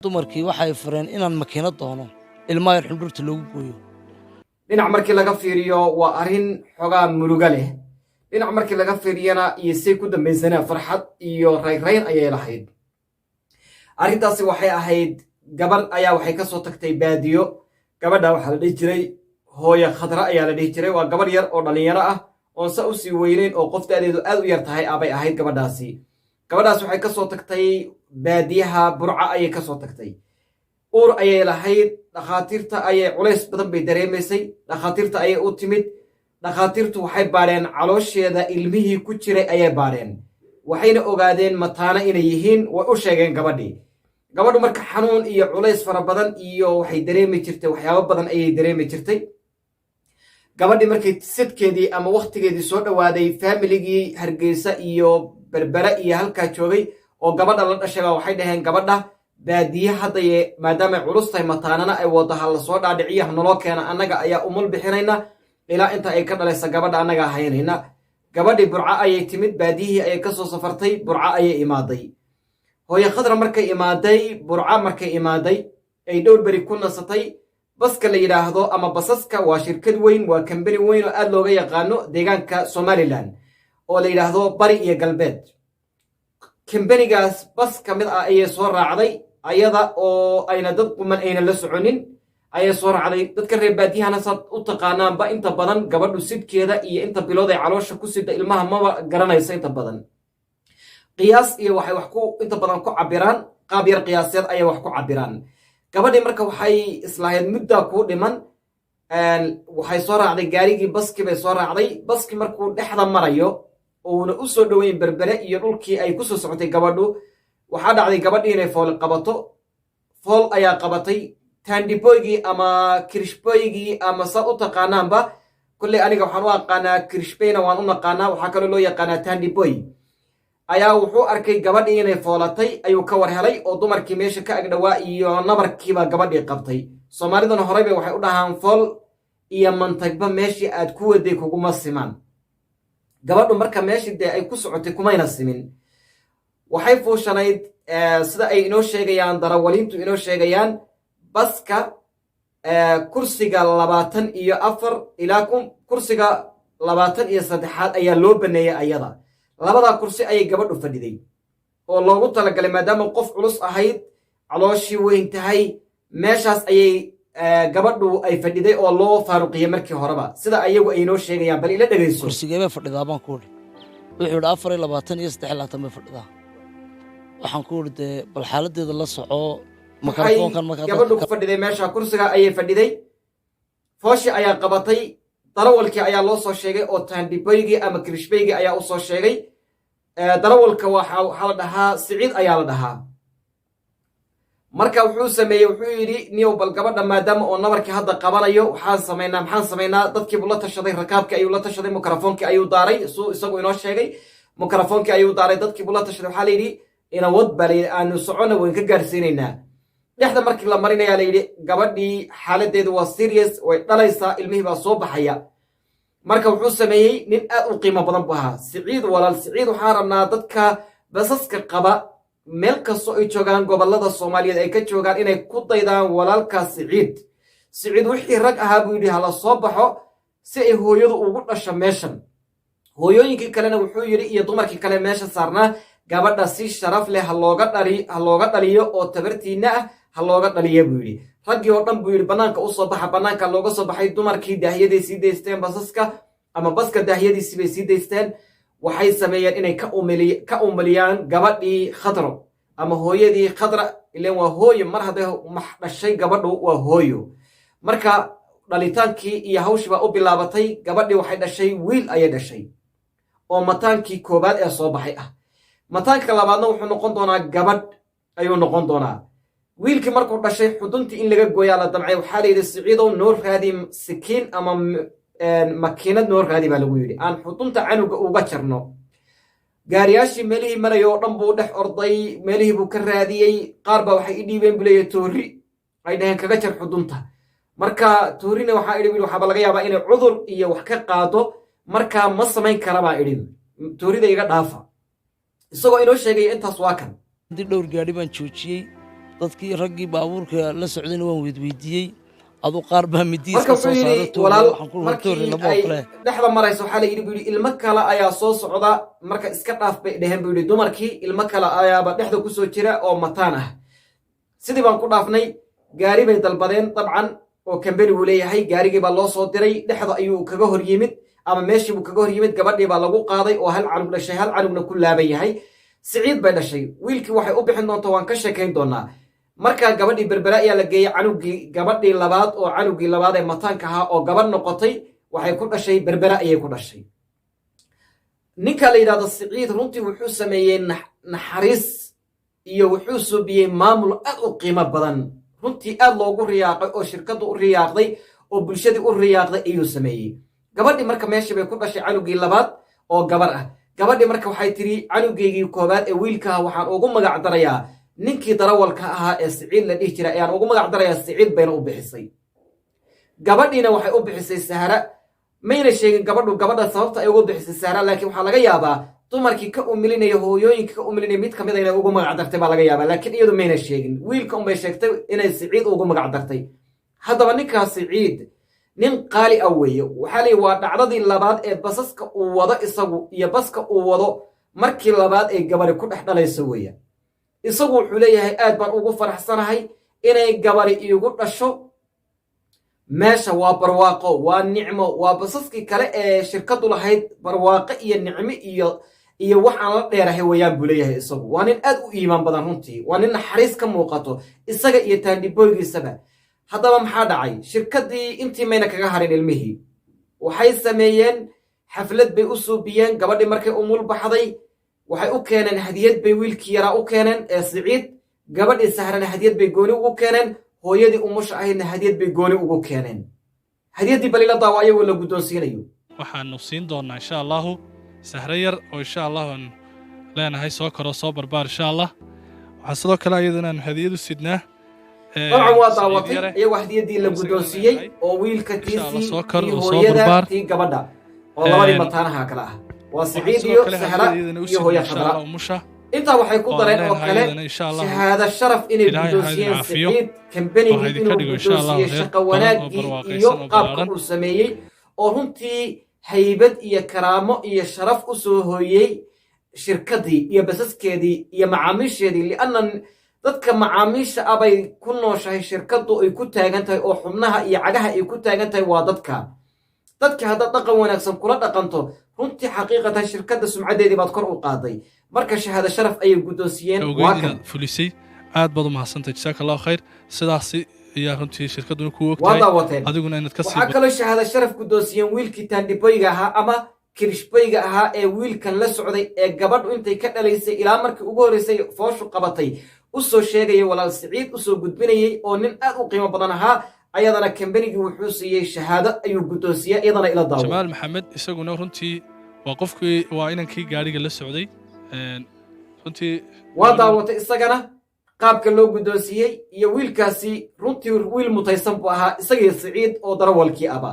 Dumarkii waxay fureen inaan makiinad doono ilmaha yar xundhurta loogu gooyo. Dhinac markii laga fiiriyo waa arrin xoogaa muruga leh, dhinac markii laga fiiriyana iyo say ku dambaysanaa farxad iyo rayrayn ayay lahayd. Arrintaasi waxay ahayd gabadh ayaa waxay ka soo tagtay baadiyo. Gabadha waxaa la dhihi jiray Hooye Khadra ayaa la dhihi jiray. Waa gabadh yar oo dhallinyaro ah oon sa usii weyneyn oo qof da'deedu aad u yar tahay abay ahayd gabadhaasi. Gabadhaas waxay ka soo tagtay baadiyaha Burca ayay ka soo tagtay. Uur ayay lahayd. Dhakhaatiirta ayay culays badan bay dareemaysay. Dhakhaatiirta ayay u timid. Dhakhaatiirtu waxay baadheen caloosheeda, ilmihii ku jiray ayay baadheen, waxayna ogaadeen mataano inay yihiin. Way u sheegeen gabadhii. Gabadhu marka xanuun iyo culays fara badan iyo waxay dareemi jirtay, waxyaabo badan ayay dareemi jirtay. Gabadhii markay sidkeedii ama wakhtigeedii soo dhowaaday, faamiligii Hargeysa iyo Berbere iyo halkaa joogay oo gabadha la dhashay baa waxay dhaheen: "Gabadha baadiye haddaye, maadaamay culus tahay, mataanana ay wado, ha la soo dhaadhiciyo, ha naloo keena, annaga ayaa umul bixinayna ilaa inta ay ka dhalaysa gabadha, annagaa haynayna." Gabadhii Burco ayay timid. Baadiyihii ayay kasoo safartay, Burco ayay imaaday. Hooye Khadra markay imaaday Burco, markay imaaday ay dhowr beri ku nasatay, baska la yidhaahdo ama basaska, waa shirkad weyn, waa kambani weyn oo aad looga yaqaano deegaanka Somaliland oo la yidhaahdo Bari iyo Galbeed. Kambanigaas bas ka mid ah ayay soo raacday, ayada oo ayna dad quman ayna la soconin ayay soo raacday. Dadka reer baadiyahana saad u taqaanaanba, inta badan gabadhu sidkeeda iyo inta bilood ay caloosha ku sida ilmaha maba garanaysa. Inta badan qiyaas iyo waxay wax ku inta badan ku cabiraan, qaab yar qiyaaseed ayay wax ku cabiraan. Gabadhii marka waxay islahayd muddaa kuu dhiman. Waxay soo raacday gaarigii, baskii bay soo raacday. Baskii markuu dhexda marayo uuna u soo dhoweyn Berbere iyo dhulkii ay ku soo socotay gabadhu, waxaa dhacday gabadhii inay fool qabato. Fool ayaa qabatay. Taandiboygii ama kirishboygii ama saad u taqaanaanba, kolley aniga waxaan u aqaanaa kirishbeyna waan u naqaanaa, waxaa kaloo loo yaqaanaa taandiboy, ayaa wuxuu arkay gabadhii inay foolatay ayuu ka war helay oo dumarkii meesha ka agdhowaa iyo nabarkiibaa gabadhii qabtay. Soomaaliduna horeyba waxay u dhahaan: "Fool iyo mantagba meeshii aad ku waday kuguma simaan." Gabadhu marka meeshii dee ay ku socotay kumayna simin. Waxay fuushanayd, sida ay inoo sheegayaan darawaliintu inoo sheegayaan, baska kursiga 24 ilaa kursiga 23aad ayaa loo baneeyey ayada. Labadaa kursi ayay gabadhu fadhiday oo loogu talagalay, maadaama qof culus ahayd, calooshii weyn tahay. Meeshaas ayay gabadhu ay fadhiday oo loo faaruqiyey markii horeba, sida ayagu ay inoo sheegayaan. Bal ila dhegayso. "Kursigee bay fadhidaa?" baan ku idhi. Wuxuu idhi: "24 iyo 23 bay fadhidaa." Waxaan ku idhi: "Dee bal xaaladdeeda la soco." Waxay Mikrofoonkan markaa gabadhu ku fadhiday meesha kursiga ayay fadhiday. Fooshi ayaa qabatay. Darawalkii ayaa loo soo sheegay oo taandiboygii ama kirishbeygii ayaa u soo sheegay. Darawalka waxaa la dhahaa Siciid ayaa la dhahaa. Marka wuxuu sameeyey, wuxuu yidhi: "Niyow, bal gabadha maadaama oo nabarkii hadda qabanayo, waxaan samaynaa, maxaan samaynaa?" Dadkiibuu la tashaday, rakaabkii ayuu la tashaday, mikrofoonkii ayuu daaray. Suu isagu inoo sheegay, mikrofoonkii ayuu daaray, dadkiibuu la tashaday. Waxaa la yidhi: "Inawad baa layidhi, aanu soconna, wayn ka gaarsiinaynaa." Dhexda markii la marinayaa la yidhi: "Gabadhii xaaladeedu waa serious, way dhalaysaa, ilmihii baa soo baxaya." Marka wuxuu sameeyey, nin aad u qiimo badan buu ahaa Siciid, walaal Siciid. Waxaan rabnaa dadka basaska qaba meel kastoo ay joogaan, gobollada Soomaaliyeed ay ka joogaan, inay ku daydaan walaalkaa Siciid. Siciid wixii rag ahaa buu yidhi: "Hala soo baxo si ay hooyadu ugu dhasho meeshan." Hooyooyinkii kalena wuxuu yidhi iyo dumarkii kale meesha saarnaa: "Gabadha si sharaf leh ha looga dhaliyo oo tabartiinna ah ha looga dhaliya," buu yidhi. Raggii oo dhan buu yidhi: "Bannaanka u soo baxa." Bannaanka looga soo baxay. Dumarkii daahyaday sii daysteen, basaska ama baska daahyadiisii bay sii daysteen. Waxay sameeyeen inay ka umuliyaan gabadhii Khadro ama hooyadii Khadra. Ileen waa hooyo, mar hadday max dhashay gabadhu waa hooyo. Marka dhalitaankii iyo hawshii baa u bilaabatay. Gabadhii waxay dhashay wiil ayay dhashay oo mataankii koowaad ee soo baxay ah. Mataanka labaadna wuxuu noqon doonaa gabadh ayuu noqon doonaa. Wiilkii markuu dhashay, xuduntii in laga gooyaa la damcay. Waxaa la yidhi: "Siciidow, noo raadi sikiin ama makiinad noo raadi," baa lagu yidhi, "aan xudunta canuga uga jarno." Gaariyaashii meelihii maraya oo dhan buu dhex orday, meelihii buu ka raadiyey. Qaar baa waxay i dhiibeen, buu leeyahay, toori ay dhaheen: "Kaga jar xudunta." Marka toorina waxaa idhi, waxaaba laga yaabaa inay cudur iyo wax ka qaado, marka ma samayn kara baa idhi, toorida iga dhaafa. Isagoo inoo sheegaya intaas waa kan. Haddii dhowr gaadhi baan joojiyey. Dadkii raggii baabuurka la socdayna waan weydweydiiyey. Adu qaar baa midiis Marka ka soo wuxuu saaray yidhi, toore. Walaal, Waxaan ku hortoore markii lama ay ogolee. dhexda marayso, waxaa la yidhi, buu yidhi, ilmo kale ayaa soo socda, marka iska dhaaf bay dheheen, buu yidhi, dumarkii. Ilmo kale ayaaba dhexda kusoo jira oo mataan ah. Sidii baan ku dhaafnay. Gaari bay dalbadeen dabcan oo kambanigu leeyahay. Gaarigii baa loo soo diray. Dhexda ayuu kaga hor yimid ama meeshii buu kaga hor yimid. Gabadhii baa lagu qaaday oo hal canug dhashay, hal canugna ku laaban yahay. Siciid bay dhashay. Wiilkii waxay u bixin doontaa waan ka sheekayn doonaa. Marka gabadhii Berbere ayaa la geeyey. Canugii gabadhii labaad oo canugii labaad ee mataanka ahaa oo gabadh noqotay waxay ku dhashay Berbere ayay ku dhashay. Ninka la yidhahdo Siciid runtii wuxuu sameeyey naxariis iyo wuxuu suubiyey maamul aad u qiimo badan, runtii aad loogu riyaaqay oo shirkaddu u riyaaqday oo bulshadii u riyaaqday ayuu sameeyey. Gabadhii marka meeshii bay ku dhashay canugii labaad oo gabar ah. Gabadhii marka waxay tidhi, "Canugeygii koobaad ee wiilkaha waxaan ugu magac darayaa ninkii darawalka ahaa ee Siciid la dhihi jiray ayaan ugu magac darayaa." Siciid bayna u bixisay. Gabadhiina waxay u bixisay Sahra. Mayna sheegin gabadhu gabadha sababta ay ugu bixisay Sahra, laakiin waxaa laga yaabaa dumarkii ka umilinaya, hooyooyinka ka umilinaya mid kamid a inay ugu magac dartay baa laga yaabaa, laakiin iyadu mayna sheegin. Wiilka unbay sheegtay inay Siciid ugu magac dartay. Haddaba ninkaas Siciid nin qaali ah weeye. Waxaa leeyi waa dhacdadii labaad ee basaska uu wado isagu iyo baska uu wado markii labaad ay gabari ku dhex dhalayso weeye. Isagu wuxuu leeyahay, "Aad baan ugu faraxsanahay inay gabari iigu dhasho meesha. Waa barwaaqo, waa nicmo, waa basaskii kale ee shirkaddu lahayd, barwaaqo iyo nicmo iyo wax aan la dheerahay weeyaan," buu leeyahay. Isagu waa nin aad u iimaan badan runtii, waa nin naxariis ka muuqato isaga iyo taandhiboygiisaba. Haddaba maxaa dhacay? Shirkaddii intii mayna kaga harin ilmihii. Waxay sameeyeen xaflad bay u suubiyeen gabadhii markay umul baxday. Waxay u keeneen hadiyad bay wiilkii yaraa u keeneen ee Siciid. Gabadhii Sahrana hadiyad bay gooni ugu keeneen. Hooyadii umusha ahaydna hadiyad bay gooni ugu keeneen. Hadiyaddii balila daawo ayagoo la guddoonsiinayo. Waxaanu siin doonaa, insha Allahu, Sahre yar oo insha Allahu aan leenahay soo koro, soo barbaar, insha Allah. Waxaan sidoo kale iyadana aanu hadiyad u sidnaa Dabcan waa Siciid daawatay yare. iyagoo hadiyaddii la guddoonsiiyey oo wiilka Insha Allah, tiisii soo kor tii oo soo hooyada barbaar. tii gabadha oo labadii mataanaha kale ah waa Waxaan Siciid sidoo iyo kale Sahra hadiyad iyadana u iyo sidnaa, hooyo insha Khadra. Allah, umusha Intaa waxay ku oo dareen oo leenahay kale iyadana, insha Allah, shahaado sharaf inay Ilaahay ha idin guddoonsiyeen caafiyo Siciid oo ha kambanigii idinka inuu dhigo, insha Allah, guddoonsiiyey reer shaqo badan oo wanaaggii barwaaqaysan iyo oo qaabka ballaaran. uu sameeyey oo runtii haybad iyo karaamo iyo sharaf u soo hooyey shirkaddii iyo basaskeedii iyo macaamiisheedii, lianna dadka macaamiisha ah bay ku nooshahay shirkaddu, ay ku taagan tahay oo xubnaha iyo cagaha ay ku taagan tahay waa dadka. Dadka haddaad dhaqan wanaagsan kula dhaqanto, runtii xaqiiqatan shirkadda sumcaddeedii baad kor u qaaday. Marka shahaado sharaf ayay guddoonsiiyeen. Ogeyd Waa kan. inaad fulisay. Aad baad u mahadsantahay, jazaaka Allahu khayr. Sidaasi ayaa runtii shirkadduna kuu og Waa tahay, daawateen. adiguna inaad ka sii Waxaa kaloo shahaado sharaf guddoonsiiyeen wiilkii taandhiboyga ahaa ama kirishboyga ahaa ee wiilkan la socday ee gabadhu intay ka dhalaysay ilaa markii ugu horreysay fooshu qabatay u soo sheegayay walaal Siciid u soo gudbinayey oo nin aad u qiimo badan ahaa. Ayadana kambanigii wuxuu siiyey shahaado ayuu guddoonsiiyey. Iyadana ila daawo. Jamaal Maxamed isaguna runtii waa qofkii, waa inankii gaadhiga la socday runtii. Waa daawatay isagana qaabka loo guddoonsiiyey iyo wiilkaasi. Runtii wiil mutaysan buu ahaa, isagii Siciid oo darawalkii aba.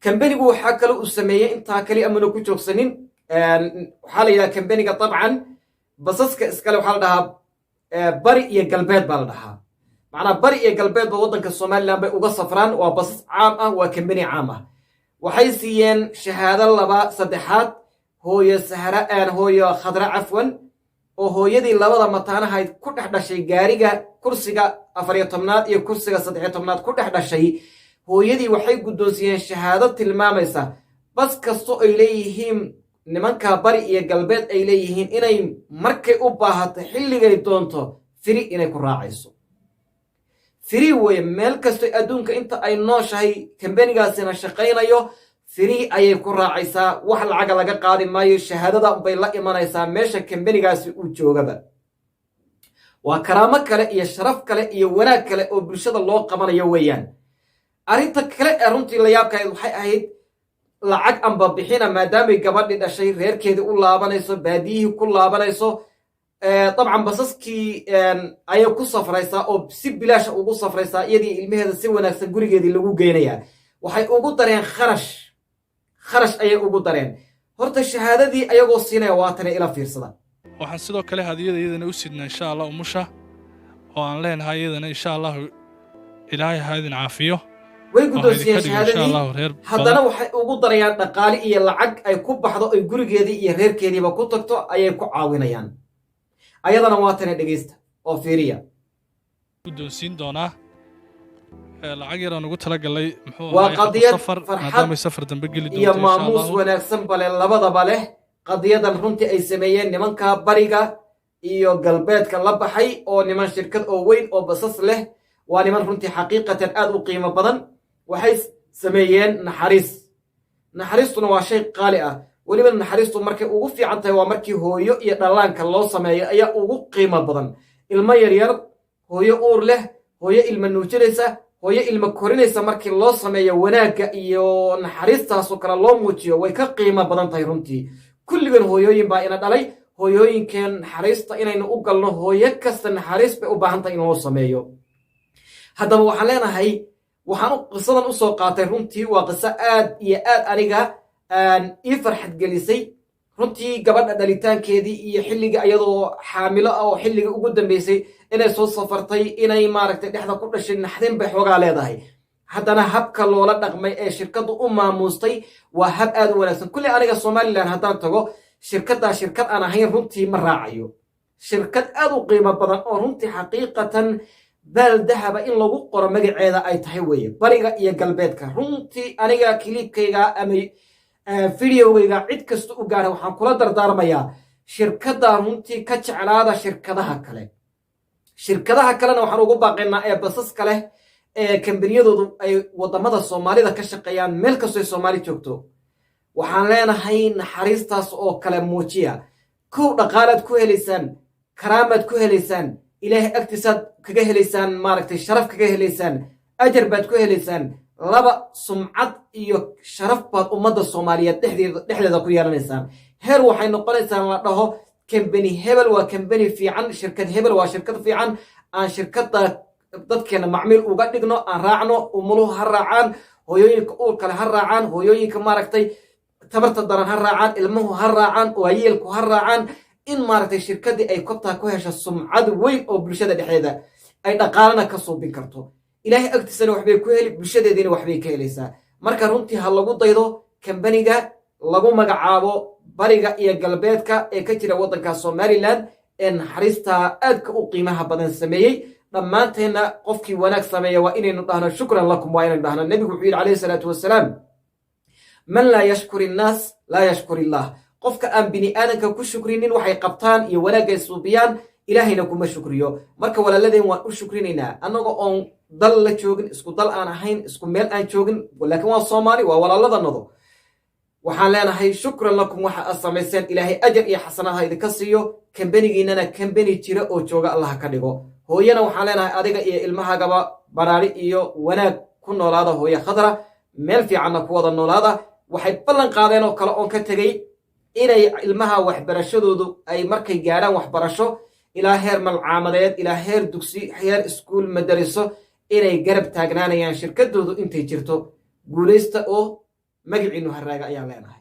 Kambanigu waxaa kale uu sameeyey intaa kali amuna ku joogsanin. Waxaa la yidhaha kambaniga dabcan basaska iskale waxaa la dhahaa Bari iyo Galbeed baa la dhahaa. Macnaa bari iyo galbeedba waddanka Somaliland bay uga safraan. Waa basas caam ah, waa kambani caam ah. Waxay siiyeen shahaado laba saddexaad hooyo Sahra, hooyo Khadra cafwan, oo hooyadii labada mataanahayd ku dhex dhashay gaariga, kursiga 14aad iyo kursiga 13aad ku dhex dhashay. Hooyadii waxay guddoonsiiyeen shahaado tilmaamaysa bas kasto ay leeyihiin nimanka Bari iyo Galbeed ay leeyihiin inay markay u baahato, xilligay doonto, free inay ku raacayso. Free weye. Meel kasto adduunka inta ay nooshahay kambanigaasina shaqaynayo, free ayay ku raacaysaa, wax lacaga laga qaadi maayo. Shahaadada unbay la imanaysaa meesha kambanigaasi uu joogaba. Waa karaamo kale iyo sharaf kale iyo wanaag kale oo bulshada loo qabanayo weeyaan. Arrinta kale ee runtii la yaabkahayd waxay ahayd lacag amba bixina, maadaamay gabadhii dhashay reerkeedii u laabanayso, baadiyihii ku laabanayso. Dabcan basaskii ayay ku safraysaa oo si bilaasha ugu safraysaa iyadii ilmaheeda, si wanaagsan gurigeedii lagu geynayaa. Waxay ugu dareen kharash, kharash ayay ugu dareen. Horta shahaadadii ayagoo siinaya waatana, ila fiirsada. Waxaan sidoo kale hadiyada iyadana u sidnaa, insha Allah, umusha. Oo aan leenahay iyadana, insha Allahu, Ilaahay ha idin caafiyo Way oo ha idinka guddoonsiyeen dhigo, insha shahaadadii. Allahu, reer Haddana badan. waxay ugu darayaan dhaqaale iyo lacag ay ku baxdo, ay gurigeedii iyo reerkeediiba ku tagto ayay ku caawinayaan. Ayadana waa tana, dhegeysta oo fiiriya. Guddoonsiin doonaa lacag yar aan ugu talagalay, muxuu Waa ahaay, xagga qadiyad safar, farxad maadaamay safar dambe geli iyo doonto, insha maamuus Allahu. wanaagsan bale, labadaba leh. Qadiyadan runtii ay sameeyeen nimanka bariga iyo galbeedka la baxay, oo niman shirkad oo weyn oo basas leh, waa niman runtii xaqiiqatan aad u qiimo badan. Waxay sameeyeen naxariis. Naxariistuna waa shay qaali ah. Weliba naxariistu markay ugu fiican tahay waa markii hooyo iyo dhallaanka loo sameeyo ayaa ugu qiimo badan. Ilmo yaryar, hooyo uur leh, hooyo ilma nuujinaysa, hooyo ilma korinaysa, markii loo sameeyo wanaagga iyo naxariistaasoo kale loo muujiyo, way ka qiimo badan tahay runtii. Kulligan hooyooyin baa ina dhalay. Hooyooyinkeen naxariista inaynu u galno. Hooyo kasta naxariis bay u baahan tahay in loo sameeyo. Haddaba waxaan leenahay, waxaan qisadan u soo qaatay, runtii waa qiso aad iyo aad aniga ii farxad gelisay runtii. Gabadha dhalitaankeedii iyo xilliga iyadoo xaamilo ah oo xilligii ugu dambeysay inay soo safartay, inay maaragtay dhexda ku dhashay, naxdin bay xoogaa leedahay. Haddana habka loola dhaqmay ee shirkaddu u maamuustay waa hab aad u wanaagsan. Kulley aniga Somaliland haddaan tago, shirkaddaa shirkad aan ahayn runtii ma raacayo. Shirkad aad u qiimo badan oo runtii xaqiiqatan baal dahaba in lagu qoro magaceeda ay tahay weeye, bariga iyo galbeedka. Runtii aniga clipkayga ama videogayga cid kasta u gaara waxaan kula dardaarmayaa shirkadda runtii ka jeclaada shirkadaha kale. Shirkadaha kalena waxaan ugu baaqaynaa ee basaska leh, ee kambaniyadoodu ay waddamada Soomaalida ka shaqeeyaan, meel kastoo Soomaali joogto, waxaan leenahay naxariistaas oo kale muujiya. Kow, dhaqaalaad ku helaysaan, karaamaad ku helaysaan, Ilaahay agtiisaad kaga helaysaan, maaragtay, sharaf kaga helaysaan, ajar baad ku helaysaan. Laba, sumcad iyo sharaf baad ummadda Soomaaliyeed dhexdeeda ku yeelanaysaan. Heer waxay noqonaysaan la dhaho kambani hebel waa kambani fiican, shirkad hebel waa shirkad fiican, aan shirkadda dadkeena macmiil uga dhigno, aan raacno. Umuluhu ha raacaan, hooyooyinka uurkale ha raacaan, hooyooyinka maaragtay tabarta daran ha raacaan, ilmuhu ha raacaan, waayeelku ha raacaan, in maaragtay shirkaddii ay kobtaa ku hesho sumcad weyn oo bulshada dhexdeeda ay dhaqaalana ka suubin karto. Ilaahay agtiisana waxbay ku heli, bulshadeediina waxbay ka helaysaa. Marka runtii ha lagu daydo kambaniga lagu magacaabo bariga iyo galbeedka ee ka jira waddanka Somaliland ee naxariista aadka u qiimaha badan sameeyey. Dhammaanteenna qofkii wanaag sameeya waa inaynu dhahno "shukran lakum", waa inaynu dhahno. Nebigu wuxuu yidhi, calayhi salaatu wasalaam, "Man laa yashkur innaas laa yashkur illaah." Qofka aan bini aadanka ku shukrinin waxay qabtaan iyo wanaagay suubiyaan, Ilaahayna kuma shukriyo. Marka walaaladeen waan u shukrinaynaa, annaga oon dal la joogin, isku dal aan ahayn, isku meel aan joogin, laakiin waa Soomaali, waa walaaladannado. Waxaan leenahay "shukran lakum". Waxa aad samayseen Ilaahay ajar iyo xasanaha idinka siiyo. Kambanigiinana kambani jira oo jooga Allah ka dhigo. Hooyana waxaan leenahay, adiga iyo ilmahagaba baraari iyo wanaag ku noolaada. Hooye Khadra, meel fiicanna ku wada noolaada. Waxay ballan qaadeen oo kale oon ka tegey inay ilmaha waxbarashadoodu ay markay gaadhaan waxbarasho ilaa heer malcaamadeed, ilaa heer dugsi, heer iskuul, madariso, inay garab taagnaanayaan shirkadoodu intay jirto. Guulaysta oo magaciinu haraaga ayaan leenahay.